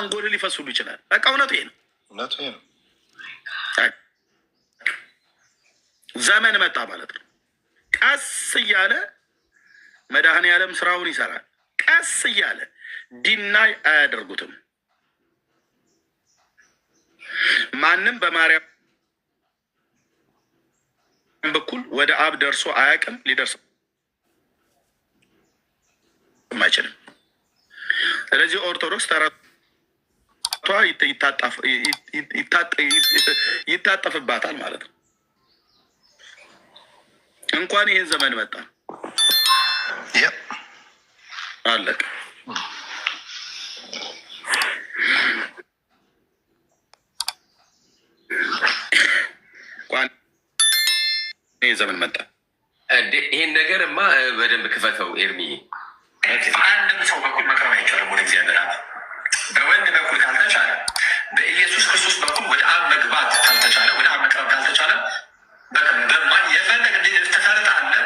አንጎል ሊፈሱሉ ይችላል። በቃ እውነቱ ይሄ ነው። እውነቱ ይሄ ነው። ዘመን መጣ ማለት ነው። ቀስ እያለ መድኃኔዓለም ስራውን ይሰራል። ቀስ እያለ deny አያደርጉትም። ማንም በማርያም በኩል ወደ አብ ደርሶ አያውቅም፣ ሊደርስ አይችልም። ስለዚህ ኦርቶዶክስ ተረቷ ይታጠፍባታል ማለት ነው። እንኳን ይህን ዘመን መጣ፣ አለቀ። እንኳን ይህን ዘመን መጣ። ይህን ነገርማ በደንብ ክፈተው ኤርሚ። በአንድም ሰው በኩል መቅረብ አይቻልም ወደ እግዚአብሔር አብ። በወልድ በኩል ካልተቻለ፣ በኢየሱስ ክርስቶስ በኩል ወደ አብ መግባት ካልተቻለ፣ ወደ አብ መቅረብ ካልተቻለ የፈለግ ትፈርጣለህ፣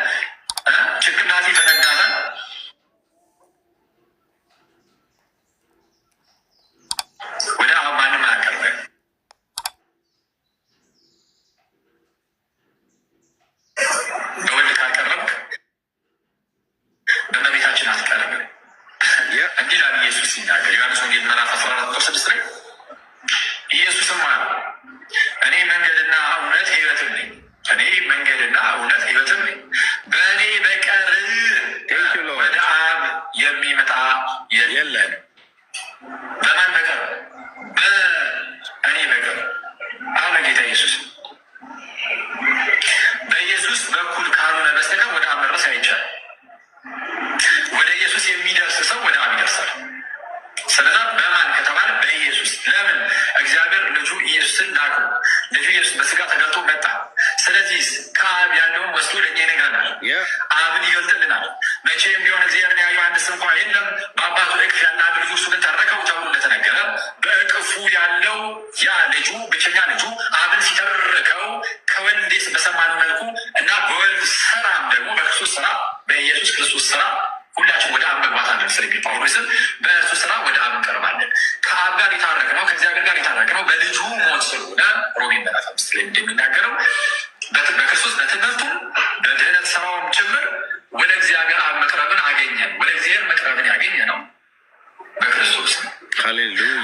ጭንቅላት ይፈነዳታል። ወደ አብ ማንም አያቀርብም። በወልድ ካልቀረብክ በእመቤታችን አትቀርብም። እንዲህ ይላል ኢየሱስ ሲናገር ዮሐንስ ወንጌል ምዕራፍ 14 ቁጥር 6 ላይ ኢየሱስም አለ እኔ መንገድና እውነት ሕይወትም ነኝ። እኔ መንገድና እውነት ሕይወትም ነኝ። በእኔ በቀር ወደ አብ የሚመጣ የለም። በማን በቀር? በእኔ በቀር አለ ጌታ ኢየሱስ። በኢየሱስ በኩል ካልሆነ በስተቀር ወደ አብ መድረስ አይቻልም። ወደ ኢየሱስ የሚደርስ ሰው ወደ አብ ይደርሳል። ስለዛ በማን ከተባለ በኢየሱስ። ለምን? እግዚአብሔር ልጁ ኢየሱስን ላከው። ልጁ ኢየሱስ በስጋ ተገልጦ መጣ። ስለዚህ ከአብ ያለውን ወስዶ ለእኛ ይነግረናል። አብን ይገልጥልናል። መቼም ቢሆን እግዚአብሔርን ያየው አንድስ እንኳ የለም፣ በአባቱ እቅፍ ያለ አንድ ልጁ እርሱ ግን ተረከው ተብሎ እንደተነገረ በእቅፉ ያለው ያ ልጁ ብቸኛ ልጁ አብን ሲተርከው ከወልድ በሰማነው መልኩ እና በወልድ ስራም ደግሞ በክርስቶስ ስራ በኢየሱስ ክርስቶስ ስራ ሁላችን ወደ አብ መግባት አለን። ስለሚል ጳውሎስም በእርሱ ስራ ወደ አብ እንቀርባለን። ከአብ ጋር የታረቅነው ከእግዚአብሔር ጋር የታረቅነው በልጁ ሞት ስለሆነ ሮሜ ምዕራፍ 5 ላይ እንደሚናገረው በክርስቶስ በትምህርቱም በድህነት ስራውም ጭምር ወደ እግዚአብሔር አብ መቅረብን አገኘን። ወደ እግዚአብሔር መቅረብን ያገኘ ነው በክርስቶስ ነው።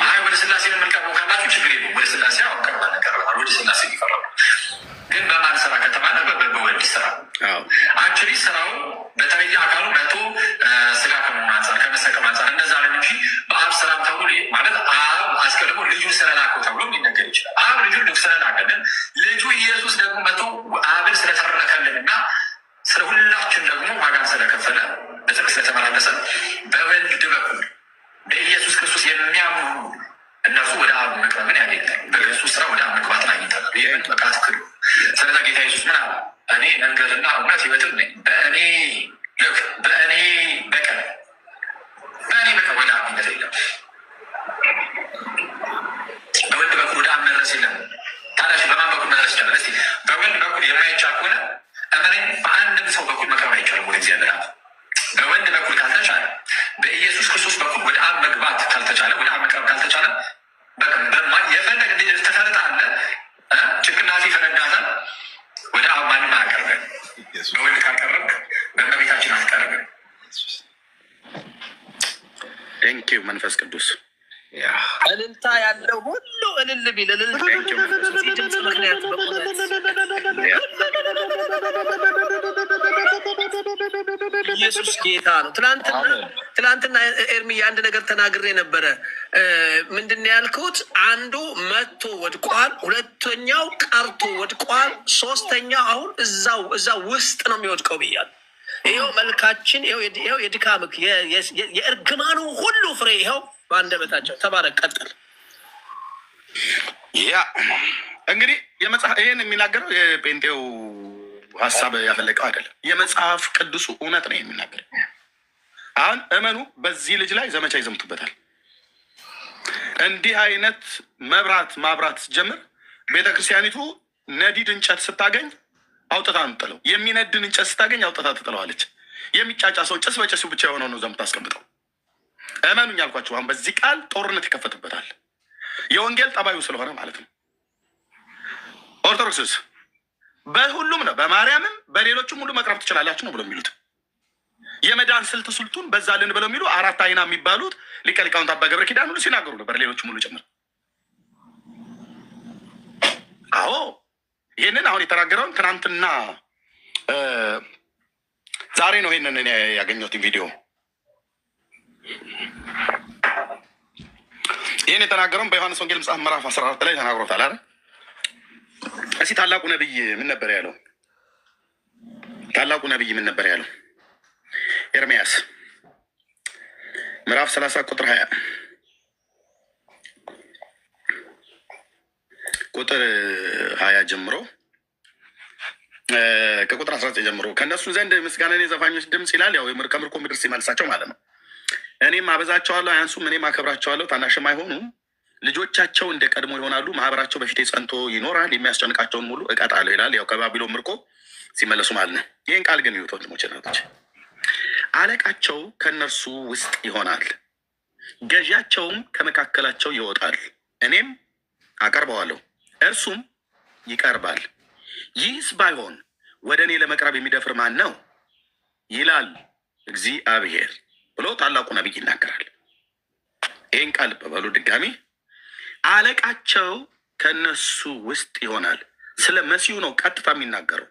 አይ ወደ ስላሴ ነው የምንቀርበው ካላችሁ ችግር የለውም። ወደ ስላሴ አሁን ቀርባለን፣ ቀርበናል። ወደ ስላሴ የሚቀረቡ ግን በማን ስራ ከተባለ በወልድ ስራ። Actually ስራው በተለየ አካሉ መቶ ስጋ ከመሆኑ አንጻር ከመሰቀሉ አንጻር እንደዛ ነው እንጂ በአብ ስራም ተብሎ ማለት አብ አስቀድሞ ልጁን ስለላከው ተብሎ ሊነገር ይችላል። አብ ልጁን ስለላከልን ልጁ ኢየሱስ ደግሞ መቶ አብን ስለተረከልን እና ስለ ሁላችን ደግሞ ዋጋን ስለከፈለ በጽድቅ ስለተመላለሰ በወልድ በኩል በኢየሱስ ክርስቶስ የሚያምኑ እነርሱ ወደ አብ መቅረብን ያገኛል። በክርስቶስ ስራ ወደ አብ መግባትን አግኝተናል። ይህን በቃ አትክዱ። ስለዛ ጌታ ኢየሱስ ምን አለ? እኔ መንገድና እውነት ሕይወትም ነኝ። በእኔ ልክ በእኔ በቀር በእኔ በቀር ወደ አብ የሚመጣ የለም። በወልድ በኩል ወደ አብ መድረስ የለም። ታዲያ በማን በኩል መድረስ ይቻላል? እስኪ በወልድ በኩል የማይቻል ከሆነ እመነኝ፣ በአንድም ሰው በኩል መቅረብ አይቻልም ወደ እግዚአብሔር አብ። በወልድ በኩል ካልተቻለ፣ በኢየሱስ ክርስቶስ በኩል ወደ አብ መግባት ካልተቻለ፣ ወደ አብ መቅረብ ካልተቻለ የፈለግ ትፈርጣለህ፣ ጭንቅላት ይፈነዳታል። ወደ አብ ማንም አያቀርብም። በወልድ ካልቀረብክ በእመቤታችን አትቀርብም። Thank you መንፈስ ቅዱስ። እልልታ ያለው ሁሉ እልል ቢል እልል ድምፅ ምክንያት ኢየሱስ ጌታ ነው። ትናንትና ኤርሚ አንድ ነገር ተናግሬ ነበረ። ምንድን ነው ያልኩት? አንዱ መጥቶ ወድቋል፣ ሁለተኛው ቀርቶ ወድቋል፣ ሶስተኛው አሁን እዛው እዛው ውስጥ ነው የሚወድቀው ብያለሁ። ይኸው መልካችን፣ ይኸው የድካምክ የእርግማኑ ሁሉ ፍሬ ይኸው በአንደበታቸው። ተባረክ። ቀጥል። ያ እንግዲህ ይህን የሚናገረው የጴንጤው ሀሳብ ያፈለቀው አይደለም። የመጽሐፍ ቅዱሱ እውነት ነው የሚናገረው። አሁን እመኑ፣ በዚህ ልጅ ላይ ዘመቻ ይዘምቱበታል። እንዲህ አይነት መብራት ማብራት ስትጀምር ቤተክርስቲያኒቱ ነዲድ እንጨት ስታገኝ አውጥታ ነው የምትጥለው። የሚነድን እንጨት ስታገኝ አውጥታ ትጥለዋለች። የሚጫጫ ሰው ጭስ በጭሱ ብቻ የሆነው ነው እዛ የምታስቀምጠው። እመኑኝ አልኳቸው። አሁን በዚህ ቃል ጦርነት ይከፈትበታል። የወንጌል ጠባዩ ስለሆነ ማለት ነው። ኦርቶዶክስስ በሁሉም ነው፣ በማርያምም በሌሎችም ሁሉ መቅረብ ትችላላችሁ ነው ብሎ የሚሉት። የመዳን ስልቱን በዛልን ብለው የሚሉ አራት አይና የሚባሉት ሊቀ ሊቃውንት አባ ገብረ ኪዳን ሁሉ ሲናገሩ ነበር፣ ሌሎችም ሁሉ ጭምር። አዎ ይህንን አሁን የተናገረውን ትናንትና ዛሬ ነው ይህንን እኔ ያገኘሁትን ቪዲዮ። ይህን የተናገረውን በዮሐንስ ወንጌል መጽሐፍ ምዕራፍ 14 ላይ ተናግሮታል አይደል? እስኪ ታላቁ ነቢይ ምን ነበር ያለው? ታላቁ ነቢይ ምን ነበር ያለው? ኤርምያስ ምዕራፍ 30 ቁጥር 20 ቁጥር 20 ጀምሮ ከቁጥር 19 ጀምሮ ከእነሱ ዘንድ ምስጋናን የዘፋኞች ድምፅ ይላል። ያው ከምርኮ ምድር ሲመልሳቸው ማለት ነው። እኔም አበዛቸዋለሁ አያንሱም፣ እኔም አከብራቸዋለሁ ታናሽም አይሆኑም። ልጆቻቸው እንደ ቀድሞ ይሆናሉ፣ ማህበራቸው በፊቴ ጸንቶ ይኖራል፣ የሚያስጨንቃቸውን ሙሉ እቀጣለሁ ይላል። ያው ከባቢሎን ምርኮ ሲመለሱ ማለት ነው። ይህን ቃል ግን ይዩት ወንድሞች እናቶች፣ አለቃቸው ከእነርሱ ውስጥ ይሆናል፣ ገዢያቸውም ከመካከላቸው ይወጣል። እኔም አቀርበዋለሁ፣ እርሱም ይቀርባል። ይህስ ባይሆን ወደ እኔ ለመቅረብ የሚደፍር ማን ነው? ይላል እግዚአብሔር ብሎ ታላቁ ነቢይ ይናገራል። ይህን ቃል በበሉ ድጋሚ፣ አለቃቸው ከነሱ ውስጥ ይሆናል። ስለ መሲሁ ነው ቀጥታ የሚናገረው።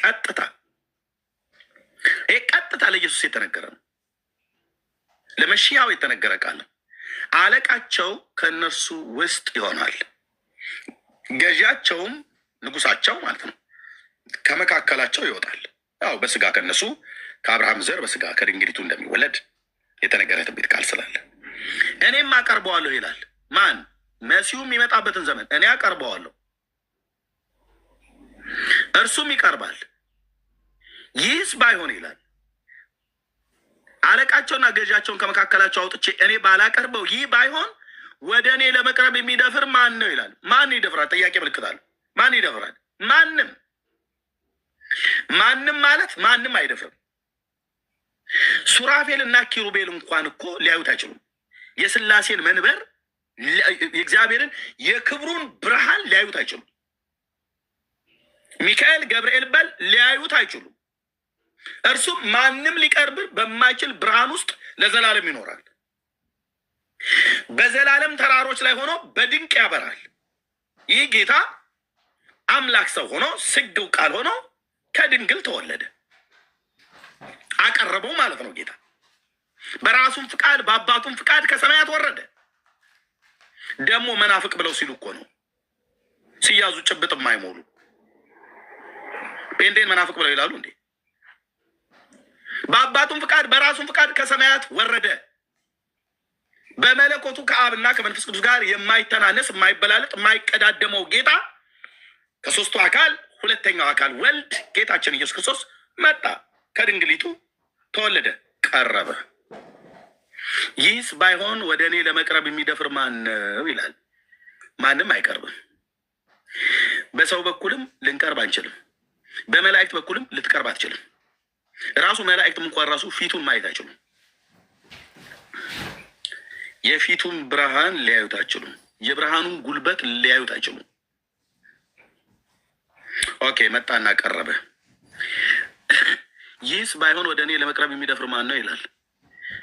ቀጥታ ይህ ቀጥታ ለኢየሱስ የተነገረ ነው፣ ለመሺያው የተነገረ ቃል ነው። አለቃቸው ከእነርሱ ውስጥ ይሆናል፣ ገዢያቸውም ንጉሳቸው ማለት ነው ከመካከላቸው ይወጣል። ያው በስጋ ከነሱ ከአብርሃም ዘር በስጋ ከድንግሊቱ እንደሚወለድ የተነገረ ትንቢት ቃል ስላለ እኔም አቀርበዋለሁ ይላል። ማን? መሲሁ የሚመጣበትን ዘመን እኔ አቀርበዋለሁ፣ እርሱም ይቀርባል። ይህስ ባይሆን ይላል አለቃቸውና ገዢያቸውን ከመካከላቸው አውጥቼ እኔ ባላቀርበው፣ ይህ ባይሆን ወደ እኔ ለመቅረብ የሚደፍር ማን ነው ይላል። ማን ይደፍራል? ጥያቄ ምልክት አለ። ማን ይደፍራል? ማንም። ማንም ማለት ማንም አይደፍርም። ሱራፌል እና ኪሩቤል እንኳን እኮ ሊያዩት አይችሉም። የስላሴን መንበር የእግዚአብሔርን የክብሩን ብርሃን ሊያዩት አይችሉም። ሚካኤል፣ ገብርኤል በል ሊያዩት አይችሉም። እርሱም ማንም ሊቀርብ በማይችል ብርሃን ውስጥ ለዘላለም ይኖራል። በዘላለም ተራሮች ላይ ሆኖ በድንቅ ያበራል። ይህ ጌታ አምላክ ሰው ሆኖ ስግው ቃል ሆኖ ከድንግል ተወለደ። አቀረበው ማለት ነው። ጌታ በራሱም ፍቃድ በአባቱም ፍቃድ ከሰማያት ወረደ። ደግሞ መናፍቅ ብለው ሲሉ እኮ ነው ሲያዙ ጭብጥ የማይሞሉ ጴንጤን መናፍቅ ብለው ይላሉ እንዴ? በአባቱም ፍቃድ በራሱም ፍቃድ ከሰማያት ወረደ። በመለኮቱ ከአብና ከመንፈስ ቅዱስ ጋር የማይተናነስ የማይበላለጥ የማይቀዳደመው ጌታ ከሶስቱ አካል ሁለተኛው አካል ወልድ ጌታችን ኢየሱስ ክርስቶስ መጣ፣ ከድንግሊቱ ተወለደ፣ ቀረበ። ይህስ ባይሆን ወደ እኔ ለመቅረብ የሚደፍር ማን ነው ይላል። ማንም አይቀርብም። በሰው በኩልም ልንቀርብ አንችልም። በመላእክት በኩልም ልትቀርብ አትችልም። ራሱ መላእክትም እንኳን ራሱ ፊቱን ማየት አይችሉም። የፊቱን ብርሃን ሊያዩት አይችሉም። የብርሃኑን ጉልበት ሊያዩት አይችሉም። Okay፣ መጣና ቀረበ። ይህስ ባይሆን ወደ እኔ ለመቅረብ የሚደፍር ማን ነው ይላል።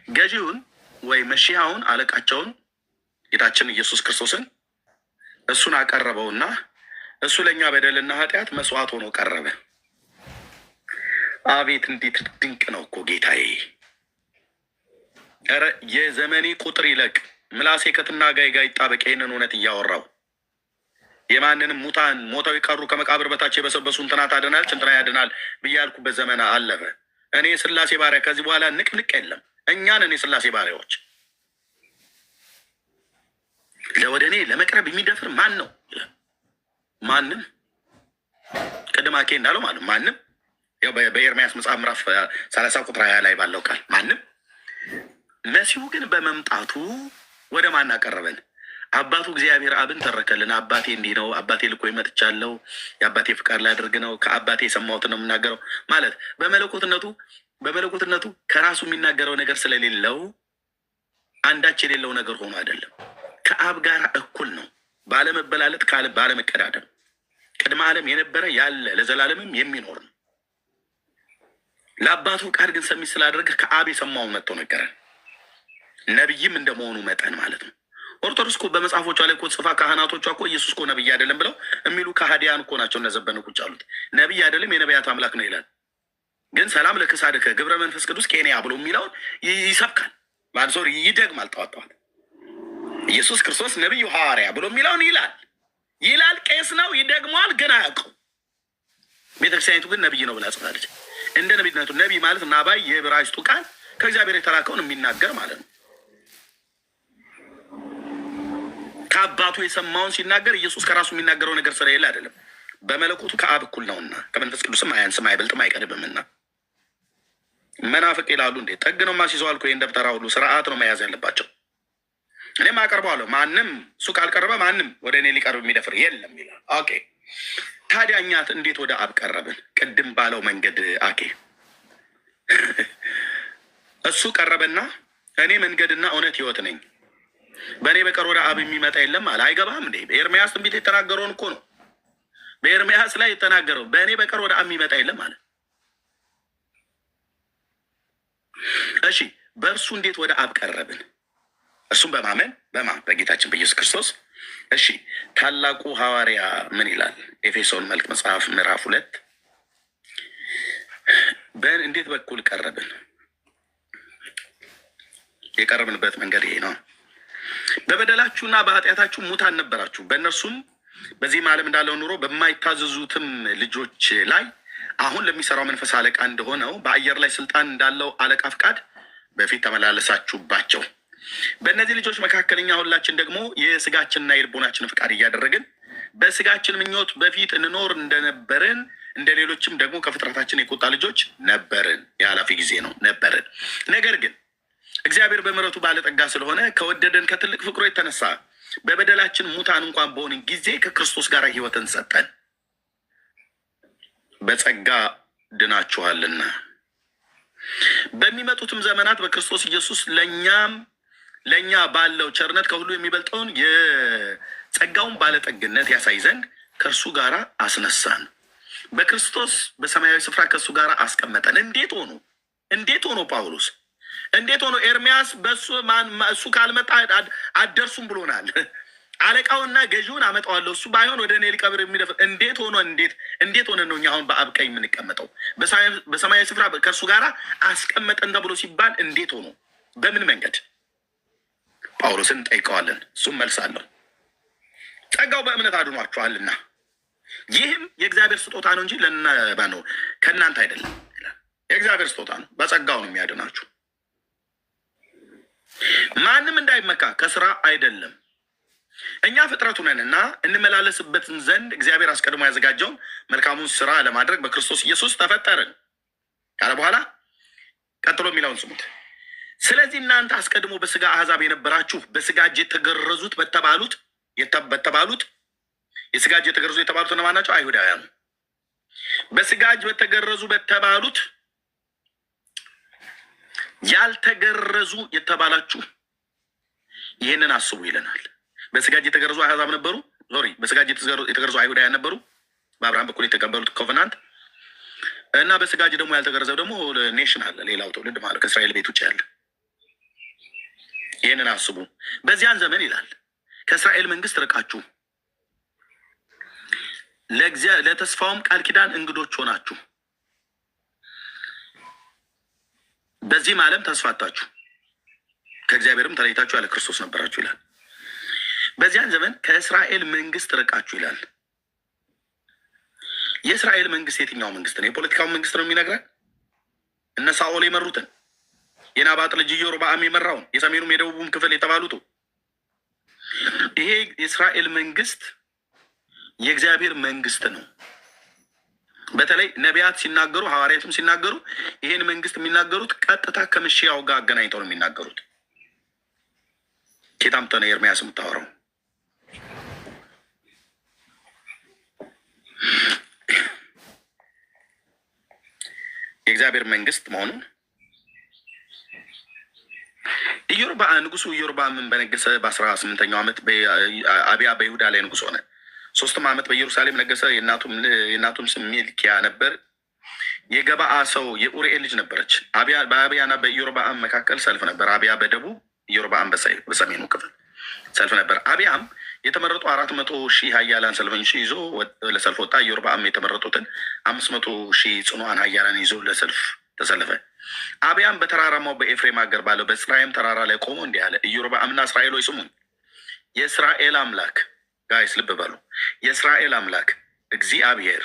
ገዢውን ወይ መሺያውን አለቃቸውን ጌታችን ኢየሱስ ክርስቶስን እሱን አቀረበውና እሱ ለእኛ በደልና ኃጢአት መስዋዕት ሆኖ ቀረበ። አቤት እንዴት ድንቅ ነው እኮ ጌታዬ! ኧረ የዘመኔ ቁጥር ይለቅ፣ ምላሴ ከትናጋይ ጋር ይጣበቅ። ይህንን እውነት እያወራው የማንንም ሙታን ሞተው የቀሩ ከመቃብር በታች የበሰበሱ እንትና ታድናለች እንትና ያድናል ብዬ ያልኩበት ዘመን አለፈ። እኔ የስላሴ ባሪያ ከዚህ በኋላ ንቅንቅ የለም። እኛን እኔ የስላሴ ባሪያዎች ለወደ እኔ ለመቅረብ የሚደፍር ማን ነው? ማንም። ቅድም አኬ እንዳለው ማለት ማንም፣ ያው በኤርምያስ መጽሐፍ ምዕራፍ 30 ቁጥር 20 ላይ ባለው ቃል ማንም። መሲሁ ግን በመምጣቱ ወደ ማን አቀረበን? አባቱ እግዚአብሔር አብን ተረከልን። አባቴ እንዲህ ነው፣ አባቴ ልኮ መጥቻለሁ፣ የአባቴ ፍቃድ ላደርግ ነው፣ ከአባቴ የሰማሁትን ነው የምናገረው ማለት በመለኮትነቱ ከራሱ የሚናገረው ነገር ስለሌለው አንዳች የሌለው ነገር ሆኖ አይደለም። ከአብ ጋር እኩል ነው፣ ባለመበላለጥ ባለመቀዳደም። ቅድመ ዓለም የነበረ ያለ ለዘላለምም የሚኖር ነው። ለአባቱ ቃል ግን ሰሚ ስላደረገ ከአብ የሰማውን መጥቶ ነገረን። ነቢይም እንደመሆኑ መጠን ማለት ነው። ኦርቶዶክስ እኮ በመጽሐፎቿ ላይ እኮ ጽፋ ካህናቶቿ እኮ ኢየሱስ እኮ ነቢይ አይደለም ብለው የሚሉ ከሃዲያን እኮ ናቸው። እነ ዘበነ ቁጭ አሉት። ነቢይ አይደለም የነቢያት አምላክ ነው ይላል። ግን ሰላም ለክሳድከ ግብረ መንፈስ ቅዱስ ኬንያ ብሎ የሚለውን ይሰብካል። ማለት sorry ይደግማል። ጠዋት ጠዋት ኢየሱስ ክርስቶስ ነቢዩ ሐዋርያ ብሎ የሚለውን ይላል ይላል። ቄስ ነው ይደግመዋል፣ ግን አያውቀው። ቤተክርስቲያኒቱ ግን ነቢይ ነው ብላ ጽፋለች። እንደ ነቢይነቱ ነቢይ ማለት ናባይ የዕብራይስጡ ቃል ከእግዚአብሔር የተላከውን የሚናገር ማለት ነው። ከአባቱ የሰማውን ሲናገር ኢየሱስ ከራሱ የሚናገረው ነገር ስለሌለ አይደለም። በመለኮቱ ከአብ እኩል ነውና ከመንፈስ ቅዱስም አያንስም አይበልጥም አይቀድምምና። መናፍቅ ይላሉ እንዴ? ጠግ ነው ማስይዘዋል እኮ ይሄን ደብተራ ሁሉ ስርዓት ነው መያዝ ያለባቸው። እኔም አቀርበዋለሁ። ማንም እሱ ካልቀረበ ማንም ወደ እኔ ሊቀርብ የሚደፍር የለም ይላል። Okay፣ ታዲያ እኛ እንዴት ወደ አብ ቀረብን? ቅድም ባለው መንገድ okay፣ እሱ ቀረበና እኔ መንገድና እውነት ሕይወት ነኝ፣ በእኔ በቀር ወደ አብ የሚመጣ የለም አለ። አይገባም እንዴ? በኤርምያስ ትንቢት የተናገረውን እኮ ነው። በኤርምያስ ላይ የተናገረው በእኔ በቀር ወደ አብ የሚመጣ የለም አለ። እሺ፣ በእርሱ እንዴት ወደ አብ ቀረብን? እርሱም በማመን በጌታችን በኢየሱስ ክርስቶስ። እሺ፣ ታላቁ ሐዋርያ ምን ይላል? ኤፌሶን መልእክት መጽሐፍ ምዕራፍ 2 እንዴት በኩል ቀረብን? የቀረብንበት መንገድ ይሄ ነው። በበደላችሁና በኃጢአታችሁ ሙታን ነበራችሁ፣ በእነርሱም በዚህም ዓለም እንዳለው ኑሮ በማይታዘዙትም ልጆች ላይ አሁን ለሚሰራው መንፈስ አለቃ እንደሆነው በአየር ላይ ስልጣን እንዳለው አለቃ ፍቃድ በፊት ተመላለሳችሁባቸው። በእነዚህ ልጆች መካከል እኛ ሁላችን ደግሞ የስጋችንና የልቦናችንን ፍቃድ እያደረግን በስጋችን ምኞት በፊት እንኖር እንደነበርን እንደ ሌሎችም ደግሞ ከፍጥረታችን የቁጣ ልጆች ነበርን። የኃላፊ ጊዜ ነው ነበርን። ነገር ግን እግዚአብሔር በምሕረቱ ባለጠጋ ስለሆነ ከወደደን ከትልቅ ፍቅሩ የተነሳ በበደላችን ሙታን እንኳን በሆንን ጊዜ ከክርስቶስ ጋር ሕይወትን ሰጠን። በጸጋ ድናችኋልና በሚመጡትም ዘመናት በክርስቶስ ኢየሱስ ለእኛ ባለው ቸርነት ከሁሉ የሚበልጠውን የጸጋውን ባለጠግነት ያሳይ ዘንድ ከእርሱ ጋር አስነሳን። በክርስቶስ በሰማያዊ ስፍራ ከእሱ ጋር አስቀመጠን። እንዴት ሆኖ እንዴት ሆኖ ጳውሎስ እንዴት ሆኖ ኤርሚያስ በሱ እሱ ካልመጣ አትደርሱም ብሎናል። አለቃውና ገዢውን አመጣዋለሁ እሱ ባይሆን ወደ እኔ ሊቀብር የሚደፍር እንዴት ሆኖ እንዴት እንዴት ሆነ ነው እኛ አሁን በአብ ቀኝ የምንቀመጠው? በሰማያዊ ስፍራ ከእርሱ ጋር አስቀመጠን ተብሎ ሲባል እንዴት ሆኖ በምን መንገድ? ጳውሎስን እንጠይቀዋለን። እሱም መልስ አለው። ጸጋው በእምነት አድኗችኋልና ይህም የእግዚአብሔር ስጦታ ነው እንጂ ነው ከእናንተ አይደለም። የእግዚአብሔር ስጦታ ነው፣ በጸጋው ነው የሚያድናችሁ። ማንም እንዳይመካ ከስራ አይደለም። እኛ ፍጥረቱ ነንና እንመላለስበትን ዘንድ እግዚአብሔር አስቀድሞ ያዘጋጀውን መልካሙን ስራ ለማድረግ በክርስቶስ ኢየሱስ ተፈጠርን ካለ በኋላ ቀጥሎ የሚለውን ስሙት። ስለዚህ እናንተ አስቀድሞ በስጋ አሕዛብ የነበራችሁ በስጋ እጅ የተገረዙት በተባሉት የስጋ እጅ የተገረዙ የተባሉት እነማን ናቸው? አይሁዳውያኑ። በስጋ እጅ በተገረዙ በተባሉት ያልተገረዙ የተባላችሁ ይህንን አስቡ ይለናል። በስጋ እጅ የተገረዙ አሕዛብ ነበሩ። Sorry፣ በስጋ እጅ የተገረዙ አይሁዳውያን ነበሩ፣ በአብርሃም በኩል የተቀበሉት covenant እና በስጋ እጅ ደግሞ ያልተገረዘው ደግሞ nation አለ፣ ሌላው ትውልድ ማለት ከእስራኤል ቤት ውጭ ያለ። ይህንን አስቡ። በዚያን ዘመን ይላል ከእስራኤል መንግስት ርቃችሁ ለተስፋውም ቃል ኪዳን እንግዶች ሆናችሁ በዚህም ዓለም ተስፋ አጣችሁ ከእግዚአብሔርም ተለይታችሁ ያለ ክርስቶስ ነበራችሁ ይላል። በዚያን ዘመን ከእስራኤል መንግስት ርቃችሁ ይላል። የእስራኤል መንግስት የትኛው መንግስት ነው? የፖለቲካው መንግስት ነው የሚነግረን? እነ ሳኦል የመሩትን የናባጥ ልጅ ኢዮርብዓም የመራውን የሰሜኑም የደቡቡም ክፍል የተባሉት ይሄ የእስራኤል መንግስት የእግዚአብሔር መንግስት ነው። በተለይ ነቢያት ሲናገሩ ሐዋርያትም ሲናገሩ ይሄን መንግስት የሚናገሩት ቀጥታ ከመሺያው ጋር አገናኝተው ነው የሚናገሩት። ኬት አምጥተህ ነው ኤርሚያስ የምታወራው? የእግዚአብሔር መንግስት መሆኑን ንጉሱ ኢዮርብዓምን በነገሰ በ18ኛው ዓመት አብያ በይሁዳ ላይ ንጉስ ሆነ። 3 ዓመት በኢየሩሳሌም ነገሰ። የእናቱም ስም ሚልኪያ ነበር። የገባአ ሰው የኡርኤል ልጅ ነበረች። በአብያና በኢዮርብዓም መካከል ሰልፍ ነበር። አብያ በደቡብ፣ ኢዮርብዓም በሰሜኑ ክፍል ሰልፍ ነበር። አብያም የተመረጡ 400,000 ኃያላን ሰልፈኞች ይዞ ለሰልፍ ወጣ። ኢዮርብዓም የተመረጡትን 500,000 ጽኑዓን ኃያላን ይዞ ለሰልፍ ተሰለፈ። አብያም በተራራማው በኤፍሬም ሀገር ባለው በጽራይም ተራራ ላይ ቆሞ እንዲህ አለ። ኢዮርብዓምና እስራኤል ሆይ ስሙኝ። የእስራኤል አምላክ፣ guys ልብ በሉ። የእስራኤል አምላክ እግዚአብሔር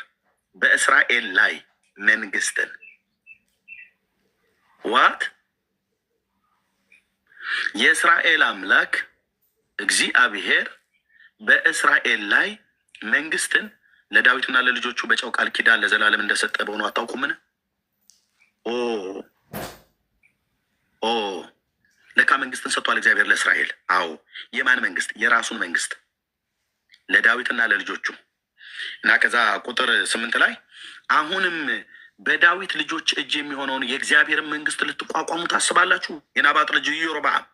በእስራኤል ላይ መንግስትን፣ what? የእስራኤል አምላክ እግዚአብሔር በእስራኤል ላይ መንግስትን ለዳዊትና ለልጆቹ በጨው ቃል ኪዳን ለዘላለም እንደሰጠ በሆኑ አታውቁምን? ኦ ኦ፣ ለካ መንግስትን ሰጥቷል እግዚአብሔር ለእስራኤል። አዎ፣ የማን መንግስት? የራሱን መንግስት ለዳዊትና ለልጆቹ። እና ከዛ ቁጥር 8 ላይ አሁንም በዳዊት ልጆች እጅ የሚሆነውን የእግዚአብሔርን መንግስት ልትቋቋሙ ታስባላችሁ? የናባጥ ልጅ ኢዮርብዓም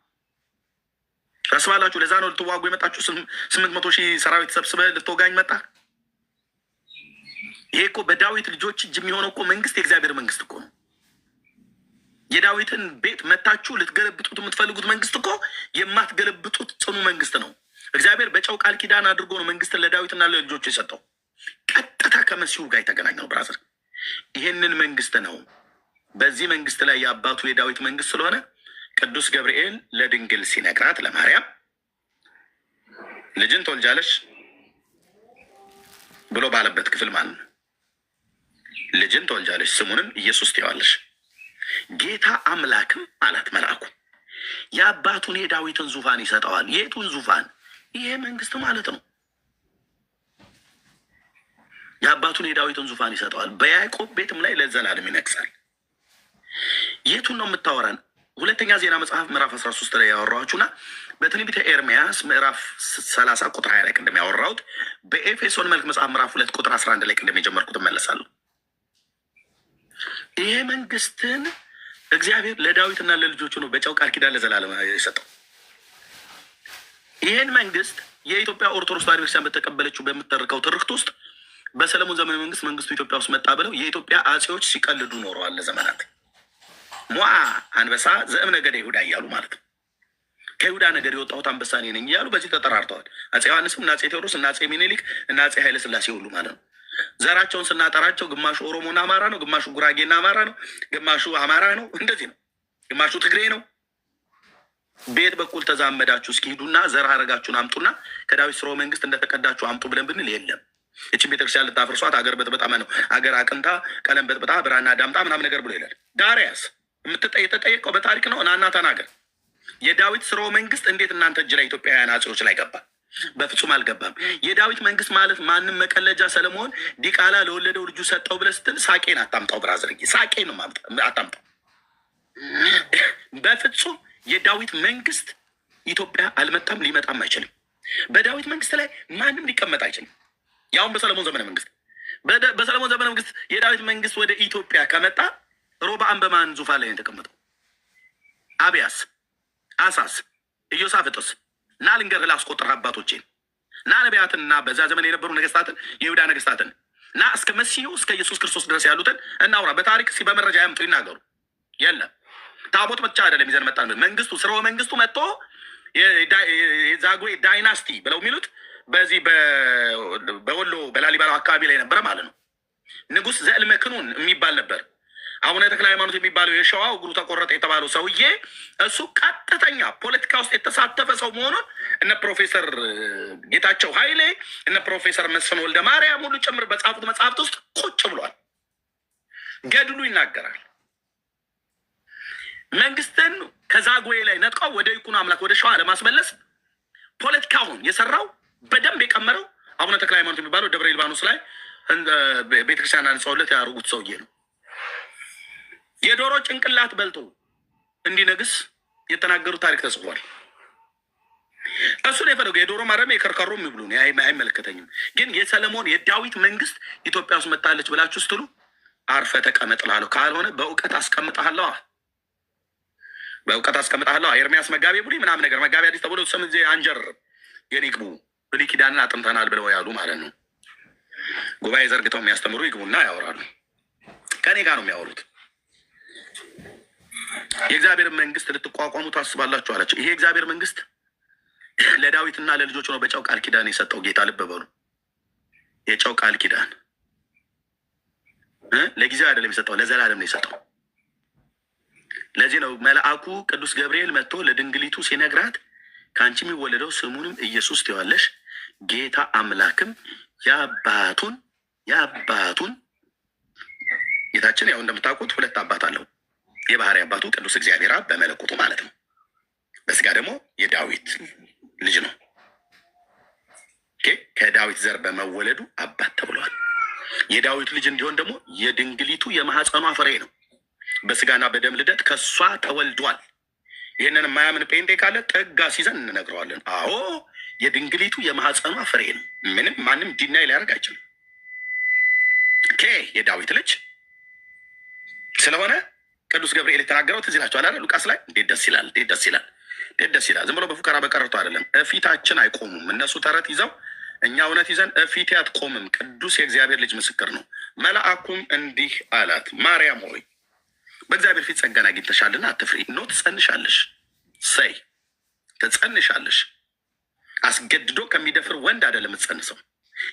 ታስባላችሁ? ለዛ ነው ልትዋጉ የመጣችሁ? 800,000 ሰራዊት ሰብስበህ ልትወጋኝ መጣ። ይሄ እኮ በዳዊት ልጆች እጅ የሚሆነው እኮ መንግስት የእግዚአብሔር መንግስት እኮ ነው። የዳዊትን ቤት መታችሁ ልትገለብጡት የምትፈልጉት መንግስት እኮ የማትገለብጡት ጽኑ መንግስት ነው። እግዚአብሔር በጨው ቃል ኪዳን አድርጎ ነው መንግስትን ለዳዊትና ለልጆቹ የሰጠው። ቀጥታ ከመሲሁ ጋር የተገናኘ ነው brother። ይሄንን መንግስት ነው። በዚህ መንግስት ላይ የአባቱ የዳዊት መንግስት ስለሆነ ቅዱስ ገብርኤል ለድንግል ሲነግራት ለማርያም ልጅን ትወልጃለሽ ብሎ ባለበት ክፍል ማለት ነው። ልጅን ትወልጃለሽ ስሙንም ኢየሱስ ትይዋለሽ። ጌታ አምላክም አላት መልአኩ የአባቱን የዳዊትን ዙፋን ይሰጠዋል። የቱን ዙፋን? ይሄ መንግስት ማለት ነው። የአባቱን የዳዊትን ዙፋን ይሰጠዋል። በያዕቆብ ቤትም ላይ ለዘላለም ይነግሳል። የቱን ነው የምታወራን? ሁለተኛ ዜና መጽሐፍ ምዕራፍ 13 ላይ ያወራኋችሁና በትንቢተ ኤርምያስ ምዕራፍ 30 ቁጥር 20 ላይ ቅድም ያወራሁት፣ በኤፌሶን መልእክት መጽሐፍ ምዕራፍ 2 ቁጥር 11 ላይ ቅድም የጀመርኩት እመለሳለሁ። ይሄ መንግስትን እግዚአብሔር ለዳዊትና ለልጆቹ ነው በጨው ቃል ኪዳን ለዘላለም የሰጠው። ይሄን መንግስት የኢትዮጵያ ኦርቶዶክስ ተዋሕዶ ቤተክርስቲያን በተቀበለችው በምትተርከው ትርክት ውስጥ በሰለሞን ዘመነ መንግስት መንግስቱ ኢትዮጵያ ውስጥ መጣ ብለው የኢትዮጵያ አጼዎች ሲቀልዱ ኖረዋል ለዘመናት። ሞዓ አንበሳ ዘእም ነገደ ይሁዳ እያሉ ማለት ነው። ከይሁዳ ነገድ የወጣሁት አንበሳ እኔ ነኝ እያሉ በዚህ ተጠራርተዋል። አጼ ዮሐንስም እና አጼ ቴዎድሮስ እና አጼ ሚኒሊክ እና አጼ ኃይለ ሥላሴ ሁሉ ማለት ነው። ዘራቸውን ስናጠራቸው ግማሹ ኦሮሞና አማራ ነው፣ ግማሹ ጉራጌና አማራ ነው፣ ግማሹ አማራ ነው፣ እንደዚህ ነው፣ ግማሹ ትግሬ ነው። ቤት በኩል ተዛመዳችሁ እስኪ ሂዱና ዘር ሐረጋችሁን አምጡና ከዳዊት ስርወ መንግስት እንደተቀዳችሁ አምጡ ብለን ብንል የለም። እችን ቤተክርስቲያን ልታፈርሷት አገር በጥበጣ ነው፣ አገር አቅንታ ቀለም በጥበጣ ብራና ዳምጣ ምናምን ነገር ብሎ ይላል። ዳሪያስ የተጠየቀው በታሪክ ነው። ናና ተናገር። የዳዊት ስርወ መንግስት እንዴት እናንተ እጅ ላይ ኢትዮጵያውያን አጼዎች ላይ ገባ? በፍጹም አልገባም። የዳዊት መንግስት ማለት ማንም መቀለጃ ሰለሞን ዲቃላ ለወለደው ልጁ ሰጠው ብለህ ስትል ሳቄን አታምጣው brother፣ ሳቄን ነው አታምጣው። በፍጹም የዳዊት መንግስት ኢትዮጵያ አልመጣም፣ ሊመጣም አይችልም። በዳዊት መንግስት ላይ ማንም ሊቀመጥ አይችልም። ያውም በሰለሞን ዘመነ መንግስት፣ በሰለሞን ዘመነ መንግስት የዳዊት መንግስት ወደ ኢትዮጵያ ከመጣ ሮብዓም በማን ዙፋን ላይ ነው የተቀመጠው? አብያስ፣ አሳስ፣ ኢዮሳፍጥስ፣ ና ልንገርህ ላስቆጥርህ አባቶቼን፣ ና ነቢያትንና በዛ ዘመን የነበሩ ነገስታትን የይሁዳ ነገስታትን ና እስከ መሲሁ እስከ ኢየሱስ ክርስቶስ ድረስ ያሉትን እናውራ። በታሪክ እስኪ በመረጃ ያምጡ ይናገሩ። የለም፣ ታቦት ብቻ አይደለም ይዘን መጣን። መንግስቱ ስርወ መንግስቱ መጥቶ የዛጉዌ dynasty ብለው የሚሉት በዚህ በወሎ በላሊበላ አካባቢ ላይ ነበረ ማለት ነው። ንጉስ ዘእልመክኑን የሚባል ነበር። አቡነ ተክለ ሃይማኖት የሚባለው የሸዋው እግሩ ተቆረጠ የተባለው ሰውዬ እሱ ቀጥተኛ ፖለቲካ ውስጥ የተሳተፈ ሰው መሆኑን እነ ፕሮፌሰር ጌታቸው ኃይሌ እነ ፕሮፌሰር መስፍን ወልደ ማርያም ሁሉ ጭምር በጻፉት መጽሐፍት ውስጥ ቁጭ ብሏል። ገድሉ ይናገራል። መንግስትን ከዛጉዌ ላይ ነጥቀው ወደ ይኩኖ አምላክ ወደ ሸዋ ለማስመለስ ፖለቲካውን የሰራው በደንብ የቀመረው አቡነ ተክለ ሃይማኖት የሚባለው ደብረ ሊባኖስ ላይ ቤተክርስቲያን አንጸውለት ያደርጉት ሰውዬ ነው። የዶሮ ጭንቅላት በልቶ እንዲነግስ የተናገሩት ታሪክ ተጽፏል። እሱን የፈለገው የዶሮ ማረሚያ የከርከሮ የሚብሉ አይመለከተኝም። ግን የሰለሞን የዳዊት መንግስት ኢትዮጵያ ውስጥ መጣለች ብላችሁ ስትሉ አርፈ ተቀመጥ እላለሁ። ካልሆነ በእውቀት አስቀምጥሃለሁ። በእውቀት አስቀምጣለሁ። ኤርሚያስ መጋቤ ብሉይ ምናምን ነገር መጋቤ አዲስ ተብሎ ስም እዚህ አንጀርም። ግን ይግቡ፣ ብሉይ ኪዳንን አጥንተናል ብለው ያሉ ማለት ነው። ጉባኤ ዘርግተው የሚያስተምሩ ይግቡና ያወራሉ። ከኔ ጋር ነው የሚያወሩት። የእግዚአብሔር መንግስት ልትቋቋሙ ታስባላችሁ አላቸው። ይሄ የእግዚአብሔር መንግስት ለዳዊትና ለልጆቹ ነው በጨው ቃል ኪዳን የሰጠው ጌታ። ልብ በሉ፣ የጨው ቃል ኪዳን ለጊዜው አይደለም የሰጠው፣ ለዘላለም ነው የሰጠው። ለዚህ ነው መልአኩ ቅዱስ ገብርኤል መጥቶ ለድንግሊቱ ሲነግራት ከአንቺ የሚወለደው ስሙንም ኢየሱስ ትይዋለሽ፣ ጌታ አምላክም የአባቱን ጌታችን ያው እንደምታውቁት ሁለት አባት አለው። የባህሪ አባቱ ቅዱስ እግዚአብሔር አብ በመለኮቱ ማለት ነው። በስጋ ደግሞ የዳዊት ልጅ ነው። ከዳዊት ዘር በመወለዱ አባት ተብሏል። የዳዊት ልጅ እንዲሆን ደግሞ የድንግሊቱ የማህፀኗ ፍሬ ነው። በስጋና በደም ልደት ከእሷ ተወልዷል። ይህንን የማያምን ጴንጤ ካለ ጥግ አስይዘን እንነግረዋለን። አዎ የድንግሊቱ የማህፀኗ ፍሬ ነው። ምንም ማንም deny ሊያደርግ አይችልም። የዳዊት ልጅ ስለሆነ ቅዱስ ገብርኤል የተናገረው ትዝ ይላችኋል አይደል? ሉቃስ ላይ እንዴት ደስ ይላል! እንዴት ደስ ይላል! እንዴት ደስ ይላል! ዝም ብሎ በፉከራ በቀረርቶ አይደለም። እፊታችን አይቆሙም። እነሱ ተረት ይዘው እኛ እውነት ይዘን እፊቴ አትቆምም። ቅዱስ የእግዚአብሔር ልጅ ምስክር ነው። መልአኩም እንዲህ አላት፣ ማርያም ሆይ በእግዚአብሔር ፊት ጸጋን አግኝተሻልና አትፍሪ። እነሆ ትጸንሻለሽ፣ ሰይ ትጸንሻለሽ። አስገድዶ ከሚደፍር ወንድ አይደለም የምትጸንሰው፣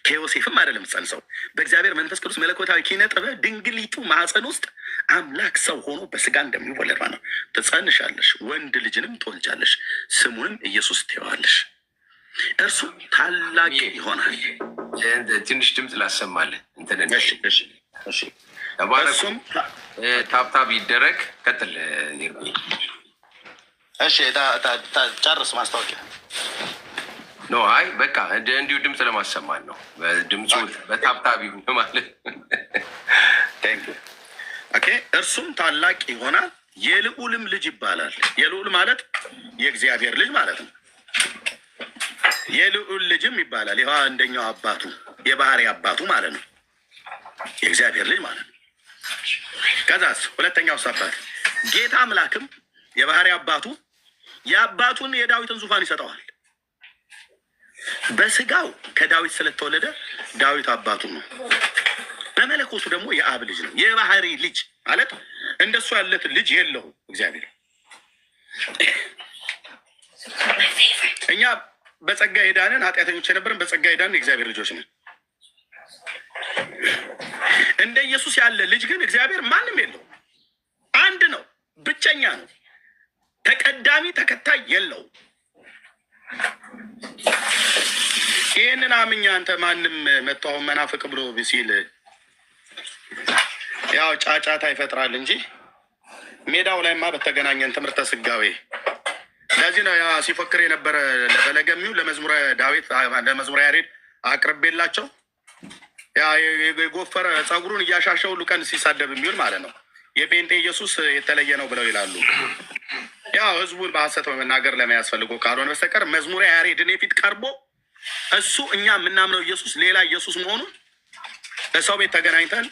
ከዮሴፍም አይደለም የምትጸንሰው። በእግዚአብሔር መንፈስ ቅዱስ መለኮታዊ ኪነ ጥበብ ድንግሊቱ ማኅፀን ውስጥ አምላክ ሰው ሆኖ በስጋ እንደሚወለድ ማለት ነው። ትጸንሻለሽ፣ ወንድ ልጅንም ትወልጃለሽ፣ ስሙንም ኢየሱስ ትይዋለሽ። እርሱ ታላቅ ይሆናል። ትንሽ ድምፅ ላሰማልህ። እሱም tap tap ይደረግ። ቀጥል። እሺ ጨርስ። ማስታወቂያ No፣ አይ በቃ እንዲሁ ድምፅ ለማሰማት ነው። ድምፁ በ tap tap ይሁን ማለት። Okay። እርሱም ታላቅ ይሆናል የልዑልም ልጅ ይባላል። የልዑል ማለት የእግዚአብሔር ልጅ ማለት ነው። የልዑል ልጅም ይባላል። ይኸው አንደኛው አባቱ የባህሪ አባቱ ማለት ነው። የእግዚአብሔር ልጅ ማለት ነው። ከዛስ ሁለተኛው አባት ጌታ አምላክም የባህሪ አባቱ የአባቱን የዳዊትን ዙፋን ይሰጠዋል። በስጋው ከዳዊት ስለተወለደ ዳዊት አባቱ ነው። በመለኮቱ ደግሞ የአብ ልጅ ነው። የባህሪ ልጅ ማለት እንደሱ ያለት ልጅ የለውም እግዚአብሔር። እኛ በጸጋ የዳንን ኃጢአተኞች የነበርን በጸጋ የዳንን የእግዚአብሔር ልጆች ነን። እንደ ኢየሱስ ያለ ልጅ ግን እግዚአብሔር ማንም የለው። አንድ ነው፣ ብቸኛ ነው፣ ተቀዳሚ ተከታይ የለውም። ይህንን አምኛ አንተ ማንም መጥቶ አሁን መናፍቅ ብሎ ሲል ያው ጫጫታ ይፈጥራል እንጂ ሜዳው ላይማ በተገናኘን ትምህርተ ስጋዌ። ለዚህ ነው ያ ሲፎክር የነበረ ለበለገሚው ለመዝሙረ ዳዊት ለመዝሙረ ያሬድ አቅርቤላቸው ያ የጎፈረ ጸጉሩን እያሻሸ ሁሉ ቀን ሲሳደብ የሚውል ማለት ነው። የጴንጤ ኢየሱስ የተለየ ነው ብለው ይላሉ። ያው ህዝቡን በሀሰት በመናገር ለመያዝ ፈልጎ ካልሆነ በስተቀር መዝሙረ ያሬድ እኔ ፊት ቀርቦ እሱ እኛ የምናምነው ኢየሱስ ሌላ ኢየሱስ መሆኑን ሰው ቤት ተገናኝተን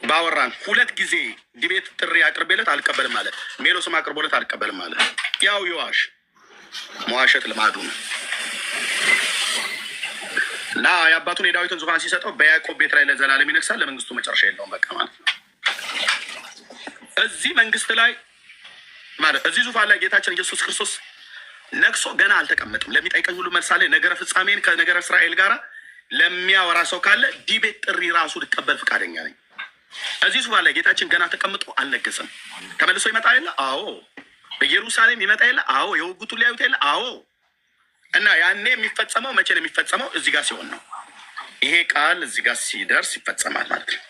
ባወራን ሁለት ጊዜ debate ጥሪ አቅርቤለት አልቀበልም አለ። ሜሎስም አቅርቦለት አልቀበልም አለ። ያው ይዋሽ መዋሸት ልማዱ ነው እና የአባቱን የዳዊትን ዙፋን ሲሰጠው በያዕቆብ ቤት ላይ ለዘላለም ይነግሳል፣ ለመንግስቱ መጨረሻ የለውም። በቃ ማለት ነው። እዚህ መንግስት ላይ ማለት እዚህ ዙፋን ላይ ጌታችን ኢየሱስ ክርስቶስ ነግሶ ገና አልተቀመጥም። ለሚጠይቀኝ ሁሉ መልስ አለ። ነገረ ፍጻሜን ከነገረ እስራኤል ጋር ለሚያወራ ሰው ካለ debate ጥሪ ራሱ ልቀበል ፈቃደኛ ነኝ። እዚህ ዙፋን ላይ ጌታችን ገና ተቀምጦ አልነገሰም። ተመልሶ ይመጣ የለ? አዎ። በኢየሩሳሌም ይመጣ የለ? አዎ። የወጉቱን ሊያዩት የለ? አዎ። እና ያኔ የሚፈጸመው መቼ ነው የሚፈጸመው? እዚህ ጋር ሲሆን ነው። ይሄ ቃል እዚህ ጋር ሲደርስ ይፈጸማል ማለት ነው።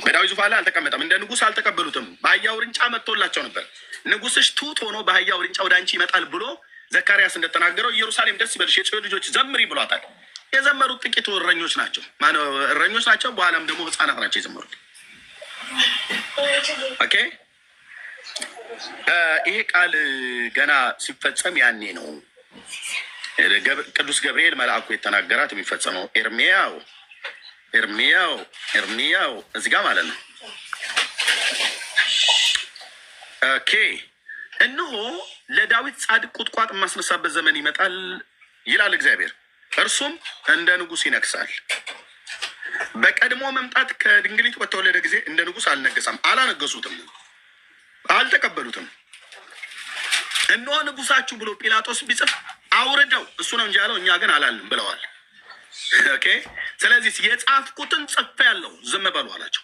በዳዊት ዙፋን ላይ አልተቀመጠም። እንደ ንጉስ አልተቀበሉትም። በአህያ ውርንጫ መጥቶላቸው ነበር። ንጉስሽ ትሑት ሆኖ በአህያ ውርንጫ ወደ አንቺ ይመጣል ብሎ ዘካርያስ እንደተናገረው ኢየሩሳሌም ደስ ይበልሽ፣ የጽዮን ልጆች ዘምሪ ብሏታል። የዘመሩት ጥቂቱ እረኞች ናቸው። ማነው እረኞች ናቸው። በኋላም ደግሞ ህፃናት ናቸው የዘመሩት። Okay፣ ይሄ ቃል ገና ሲፈጸም ያኔ ነው ቅዱስ ገብርኤል መልአኩ የተናገራት የሚፈጸመው። ኤርሚያው ኤርሚያው ኤርሚያው እዚህ ጋር ማለት ነው። Okay፣ እነሆ ለዳዊት ጻድቅ ቁጥቋጥ የማስነሳበት ዘመን ይመጣል ይላል እግዚአብሔር፣ እርሱም እንደ ንጉሥ ይነግሳል። በቀድሞ መምጣት ከድንግሊቱ በተወለደ ጊዜ እንደ ንጉሥ አልነገሰም፣ አላነገሱትም፣ አልተቀበሉትም። እነሆ ንጉሳችሁ ብሎ ጲላጦስ ቢጽፍ አውርደው እሱ ነው እንጂ ያለው እኛ ግን አላልንም ብለዋል። Okay። ስለዚህ የጻፍኩትን ጽፌ ያለው ዝም በሉ አላቸው።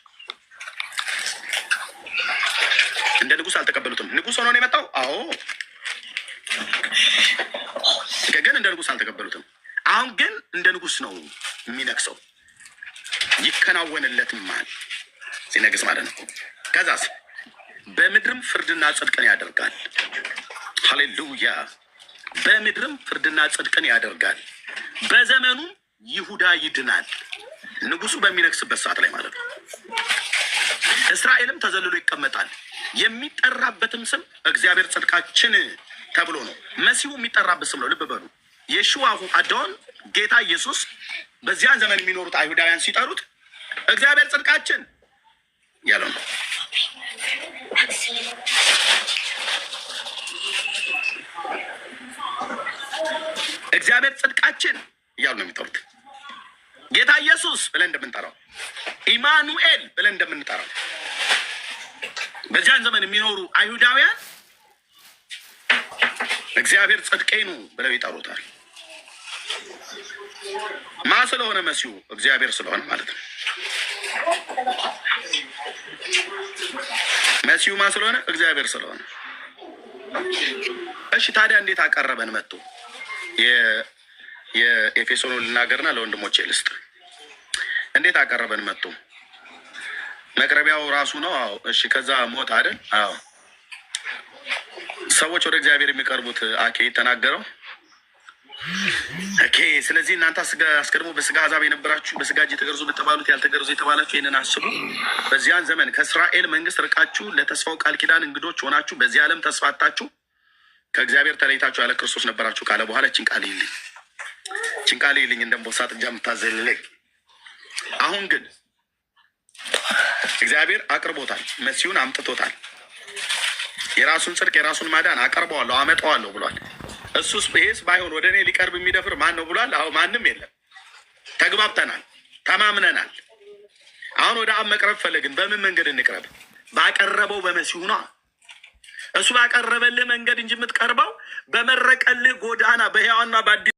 እንደ ንጉሥ አልተቀበሉትም። ንጉሥ ሆኖ ነው የመጣው። አዎ፣ ግን እንደ ንጉሥ አልተቀበሉትም። አሁን ግን እንደ ንጉሥ ነው የሚነግሰው፣ ይከናወንለትማል ሲነግስ ማለት ነው። ከዛስ በምድርም ፍርድና ጽድቅን ያደርጋል። ሃሌሉያ! በምድርም ፍርድና ጽድቅን ያደርጋል። በዘመኑም ይሁዳ ይድናል። ንጉሱ በሚነግስበት ሰዓት ላይ ማለት ነው። እስራኤልም ተዘልሎ ይቀመጣል። የሚጠራበትም ስም እግዚአብሔር ጽድቃችን ተብሎ ነው። መሲሁ የሚጠራበት ስም ነው። ልብ በሉ። የሽዋሁ አዶን ጌታ ኢየሱስ በዚያን ዘመን የሚኖሩት አይሁዳውያን ሲጠሩት እግዚአብሔር ጽድቃችን ያለው ነው። እግዚአብሔር ጽድቃችን እያሉ ነው የሚጠሩት። ጌታ ኢየሱስ ብለን እንደምንጠራው፣ ኢማኑኤል ብለን እንደምንጠራው በዚያን ዘመን የሚኖሩ አይሁዳውያን እግዚአብሔር ጽድቄ ነው ብለው ይጠሩታል። ማ ስለሆነ? መሲሁ እግዚአብሔር ስለሆነ ማለት ነው። መሲሁ ማ ስለሆነ? እግዚአብሔር ስለሆነ። እሺ ታዲያ እንዴት አቀረበን መጥቶ? የኤፌሶኑ ልናገርና ለወንድሞቼ ልስጥ። እንዴት አቀረበን መጥቶ? መቅረቢያው ራሱ ነው። አዎ እሺ። ከዛ ሞት አይደል? አዎ። ሰዎች ወደ እግዚአብሔር የሚቀርቡት አኬ የተናገረው okay። ስለዚህ እናንተ አስቀድሞ በስጋ አሕዛብ የነበራችሁ በስጋ እጅ የተገረዙ ብትባሉት ያልተገረዙ የተባላችሁ ይህንን አስቡ። በዚያን ዘመን ከእስራኤል መንግስት ርቃችሁ ለተስፋው ቃል ኪዳን እንግዶች ሆናችሁ በዚህ ዓለም ተስፋ አጥታችሁ ከእግዚአብሔር ተለይታችሁ ያለ ክርስቶስ ነበራችሁ ካለ በኋላ ችን ቃል ይልኝ ችን ቃል ይልኝ እንደ እምቦሳ ጥጃ የምታዘልለኝ። አሁን ግን እግዚአብሔር አቅርቦታል፣ መሲሁን አምጥቶታል። የራሱን ጽድቅ የራሱን ማዳን አቀርበዋለሁ አመጣዋለሁ ብሏል። እሱስ ይሄስ ባይሆን ወደ እኔ ሊቀርብ የሚደፍር ማን ነው ብሏል። አሁን ማንም የለም። ተግባብተናል፣ ተማምነናል። አሁን ወደ አብ መቅረብ ፈለግን። በምን መንገድ እንቅረብ? ባቀረበው በመሲሁ ነዋ። እሱ ባቀረበልህ መንገድ እንጂ የምትቀርበው በመረቀልህ ጎዳና በሕያዋና በአዲስ